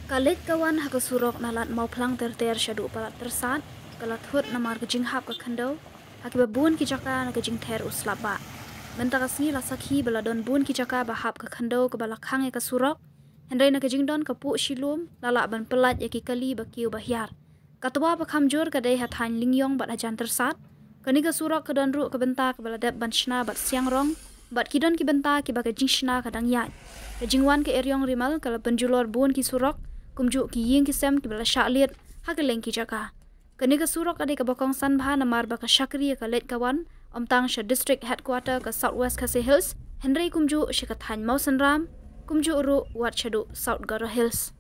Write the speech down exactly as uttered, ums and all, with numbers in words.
Ka leit ka wan ha ka surok na Lad Mawphlang ter ter shaduh Palat Tyrsad ka la thut namar ka jinghap ka khyndew ha kiba bun ki jaka na ka jingther u slap bah. Mynta ka sngi la sakhi ba la don bun ki jaka ba hap ka khyndew kaba la khang ïa ka surok, hynrei na ka jingdon ka puh shilum la lah ban pyllait ïa ki kali ba kiew ba hiar. Ka twa ba kham jur ka dei ha thaiñ Lyngïong bad hajan Tyrsad. Kane ka surok ka don ruh ka bynta kaba la dep ban shna bad siang rong bad ki don ki bynta kiba ka jingshna ka dang ïaid. Ka jingwan ka eriong rimal ka la pynjulor bun ki surok, kumjuh ki ïing ki sem kiba la shah liat ha kylleng ki jaka. Kane ka surok ka dei kaba kongsan bha namar ba ka shakri ïa ka leit ka wan, ym tang sha District Headquarter ka South West Khasi Hills, hynrei kumjuh sha ka thaiñ Mawsynram, kumjuh ruh wat shaduh South Garo Hills.